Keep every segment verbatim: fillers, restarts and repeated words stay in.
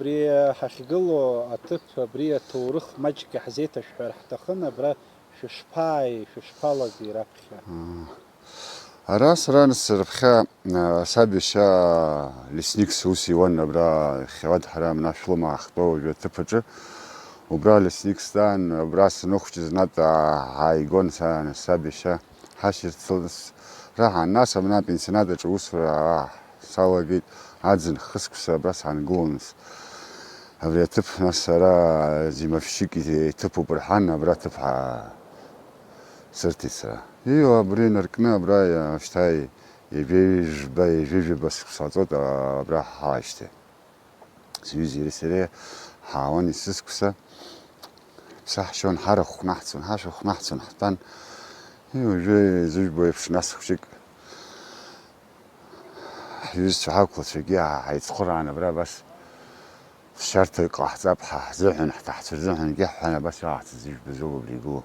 Абри ҳахьгылоу аҭыԥ, абри аҭоурых маҷк иаҳзеиҭашәҳәар ҳҭахын, абра шәышԥааи, шәышԥалагеи раԥхьа? Ара сара нас раԥхьа, а, саб иашьа лесникс ус иуан, абра Хьауад ҳара амнашә лыма ахьтәоу уажәы аҭыԥ аҿы. Убра лесникс даан, абра саныхәҷыз Ната ааигон са, саб иашьа ҳашьырцылс раҳан, нас абна апенсионат аҿы усура, а, салагеит, аӡын хысқәса абра саангылон. Абри аҭыԥ, нас, ара зимовщик иҭыԥуп рҳәан, абра аҭыԥ ҳа-, сырҭеит сара. Иу, абри инаркны, абра иа-, шьҭа ҩажәа-, ҩажәа-, ҩажәа-, ҩажәа-, ҩажәа-, ҩажәа-, ҩажәа-, ҩажәа-, ҩажәа-, ҩажәа-, ҩажәа-, ҳаауан есыскәса. Саҳшьон, ҳарахә хәнаҳцон, ҳашәа хәнаҳцон, ҳтәан. Уажәы изыжәбо еиԥш, нас хәҷык ҳҩызцәа ҳақәлацәагьы ҳаицхыраан, абра абас ԥсшьарҭак ҟаҳҵап ҳа ҳзыҳәан, ҳҭаҳцәа рзыҳәангьы ҳҳәан, абас иҟаҳҵаз ижәбаӡом абри игылоу.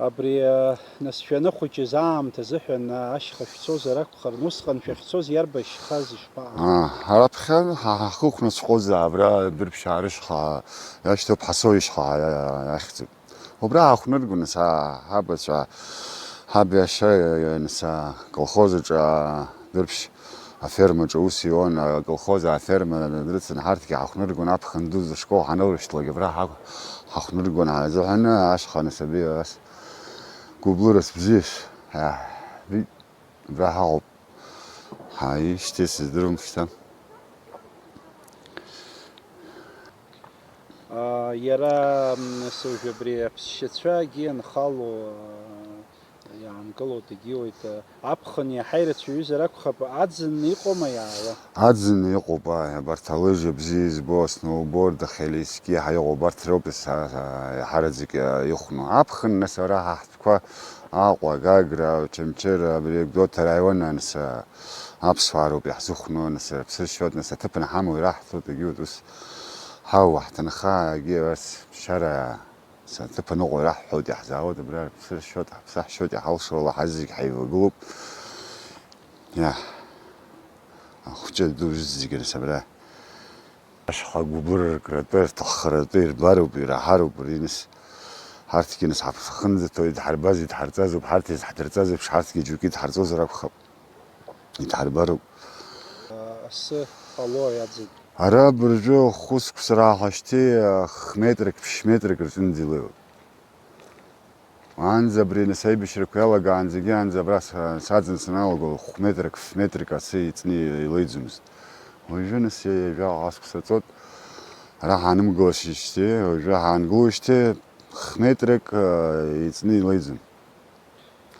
Абри, а, нас шәаныхәыҷыз аамҭа азыҳәан, а, ашьха шәцозар акәхарын, усҟан шәахьцоз иарбашьхаз ишԥаҟаз? А, араԥхьа ҳа-, ҳа-, ҳхықәнаҵәҟьозаап, абра Дырԥшьаа рышьха иашьҭоуп, Ҳасоу ишьха иа-, иа-, иахьӡуп. Убра ҳахәныргон, нас, а, ҳабацәа, ҳаб иашьа, а, нас, а, колхоз аҿы, а, Дырԥшь афермаҿы аус иуан, аколхоз аферма дрыцын, ҳарҭгьы ҳахәныргон, аԥхын дуӡӡа ашкол ҳанылрышьҭлак абра ҳа-, ҳахәныргон ҳазыҳәаны, ашьха анасаби ас гәыблырас бзиас ҳаҳбеит, абра ҳаҟоуп. Ҳаишьҭеи сыздырам шьҭа. А, иара, м, нас уажәы абри аԥсшьацәагьы анхало, а, иаангылоит, егьиуеит, а, аԥхын иаҳа ирацәаҩызар акәхап, аӡын иҟоума иаауа? Аӡын иҟоуп, ааи, абарҭ алыжа бзиа избо, асноуборд, ахелиски, иаҳа иҟоу убарҭ роуп са-, са-, иаҳараӡак, а, ихәну. Аԥхын, нас, ара ҳа ҳтәқәа, Аҟәа, Гагра, Очамчыра, абри Гәдоуҭа араион, нас, а, аԥсуаа роуп иаҳзыхәну, нас, аԥсы ршьоит, нас, аҭыԥ анҳамоу ираҳҭоит, егьиуеит, ус ҳауа ҳҭынхаагьы, ас ԥсшьара Саҭыԥ аныҟоу раҳҳәоит, иаҳзаауеит, абра ҳаԥсы ршьоит, ҳаԥсы ҳшьоит, иҳалшо ала ҳазегь ҳаивагылоуп. Иа, ахәҷы ду зегьы рас абра. Ашьха гәыблыра ркратәы, рҭаххаратәы ирбароуп, ираҳароуп, риныс. Ҳарҭгьы нас ҳаԥхынӡаҭоу идҳарбаз идҳарҵазоуп, ҳарҭ изҳдырҵаз еиԥш, ҳарҭгьы џьоукы идҳарҵозар акәхап. Идҳарбароуп. Асы ҟало иаӡит. Ара абыржәы хәы сықәсра ҳашьҭеи, х-метрак, ԥшь-метрак рҿынӡа илеиуеит. Анӡа абри нас аибашьрақәа иалагаанӡагьы анӡа абра са-, саӡын саналаго хә-метрак, ф-метрак асы иҵны илеиӡомызт. Уажәы нас ҩажәа ҟасқәса ҵот, ара ҳаанымгылашьҭеи, уажәы ҳаангылоижьҭеи х-метрак, а, иҵны илеиӡом.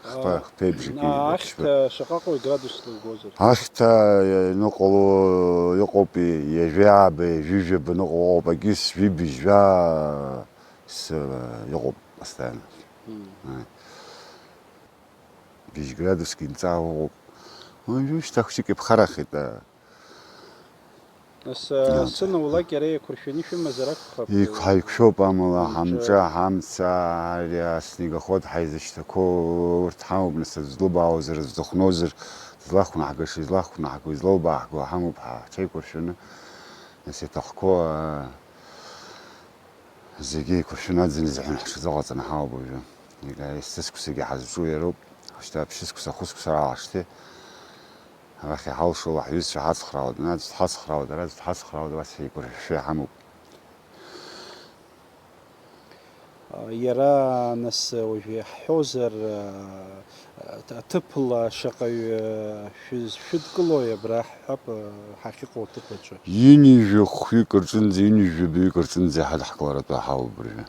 Хԥа-, А, хԥеибжак а, иеиԥшьба. Ахьҭа шаҟаҟои градусла угозар? Ахьҭа ианыҟало иҟоуп, ҩажәи ааба, ҩажәи жәаба ныҟало ыҟоуп, агьыс жәибжь жәа с-, иҟоуп постоянно. Мм. Ааи. Бжь градусгьы нҵаа ыҟоуп. Уажәы шьҭа хәҷык иԥхарахеит, а. Нас, а, Иаамҭа. Асы наулак иара еиқәыршәаны ишәымазар акәхап? Иқә-, ҳаиқәшәоуп амала, ҳамҿы, ҳамца, ари аснегоход ҳаизышьҭақәоу урҭ ҳамоуп, нас, аӡә злыбаауазар, аӡә дыхәнозар, злахәнаҳгаша, излахәнаҳго, излалбааҳго ҳамоуп, ҳа-, ҳҽеиқәыршәаны, нас, иаҭахқәоу, а, Зегьы еиқәыршәаны аӡын изыҳәан ҳҽазыҟаҵаны ҳауп уажәы. Иага есыскәсагьы ҳазҿу иароуп. Шьҭа ԥшьыскәса, хәыскәса раалашьҭи. Арахь иҳалшо ала ҳҩызцәа ҳацхраауеит, ана аӡә дҳацхраауеит, ара аӡә дҳацхраауеит, абас еиқәыршәшәа иҳамоуп. Иара, нас, уажәы иаҳҳәозар, аҭыԥла шаҟаҩы шәыз-, шәыдкылои абра ҳҳәап, ҳахьыҟоу аҭыԥ аҿы? Ҩынҩажәи хәҩык рҿынӡа, ҩынҩажәи жәабаҩык рҿынӡа иҳадаҳкыларатәы ҳауп абыржәы.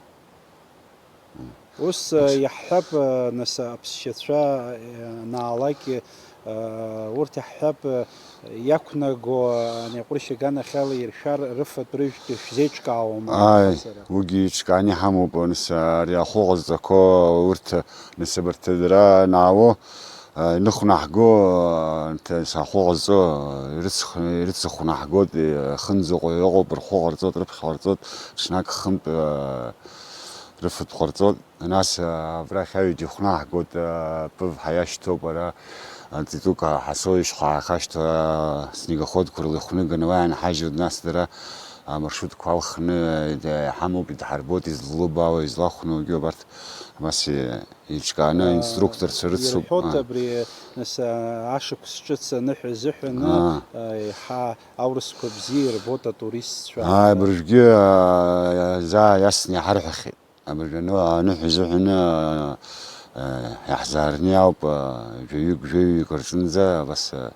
Ус, Ус. Иаҳҳәап, нас, аԥсшьацәа, анаалак, урҭ иаҳҳәап, иақәнаго, ани аҟәрышь аганахьала иршәар, рыфатә-рыжәтә шәзеиҿкаауама Ааи, ахаҵара? Уигьы еиҿкааны иҳамоуп, нас, ари ахәы ҟазҵақәо урҭ, нас, абарҭ дара анаало, Иныхәнаҳго, анҭ-, сахәы ҟазҵо, ирыцх-, ирыцыхәнаҳгоит, ахынӡаҟа иҟоуп, рхәы ҟарҵоит, рыԥхьа ҟарҵоит, ҽнак хынтә, рыфатә ҟарҵоит, Нас, а, абрахь аҩыџьа ихәнаҳгоит, а, пыв ҳаиашьҭоуп ара, а, Титука ҳасоишь ҳәа ҳахашьҭоу, а, снегоходқәа рыла ихәнаганы уа ианҳажьуеит, нас дара амаршрутқәа алхны, а, иҳамоуп, идҳарбоит, излылбаауа, излахәнаугьы абарҭ, абас, и-, еиҿкааны А, инструкторцәа рыцуп. Ирҳәоит А. абри, нас, а, ашықәс ҿыц аныҳәа азыҳәаны, Аа. а, еиҳа аурысқәа бзиа ирбоит атуристцәа. Ааи, абыржәгьы, а, заа иасны иҳарҳәахьеит. Абыржәы аны-, аныҳәа азыҳәаны, а, а, иаҳзаарны иауп, а, жәаҩык, жәаҩык рҿынӡа абас, а,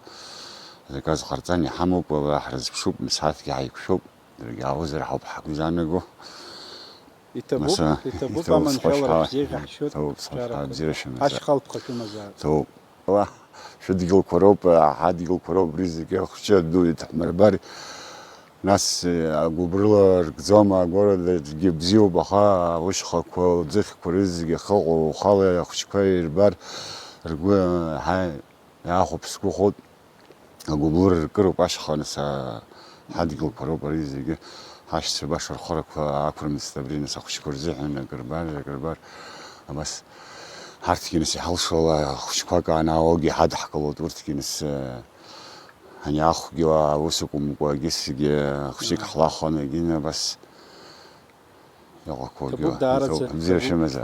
заказ ҟарҵан иҳамоуп, а, ҳрызԥшуп, мсааҭгьы ҳаиқәшәоуп, даргьы ааузар ҳауп ҳгәы изаанаго. Иҭабуп, Маса, иҭабуп, иҭабуп, аманшәалара схәашьаа, бзиа жәаҳшьоит, иҭабуп, схәашьаа, џьарақәа. Бзиара шәымазааит. Ашьхалтәқәа шәымазааит. Иҭабуп. Уа, шәыдгьылқәа роуп, ҳадгьылқәа роуп, абри зегьы ахәҷы аду иҭаҳмырбар. Нас, агәыбрыла ркӡом, агәарадаҿгьы бзиоуп, аха ушьхақәа, лӡыхьқәа рызегьы ахыҟоу ухала ахәҷқәа ирбар, ргәы, ҳа, иаахәап, сгәы хәыт. Агәыблыра ркыроуп ашьха, нас, а, ҳадгьылқәа роуп ари зегьы, ҳашьцәа баша рхәарақәа ақәрымҵт абри, нас, ахәыҷқәа рзыҳәан акыр бар, акыр бар, абас ҳарҭгьы, нас, иҳалшо ала хәыҷқәак аанаауагьы ҳадҳкылоит, урҭгьы, нас, а, ани ахәгьы, а, ус акәымкәа, егьысгьы хәыҷык Ага. ҳлахәын, егьины абас иҟақәоугьы Ҭабуп даараӡа, иҭоуп, бзиара ҭабуп. Шәымазар.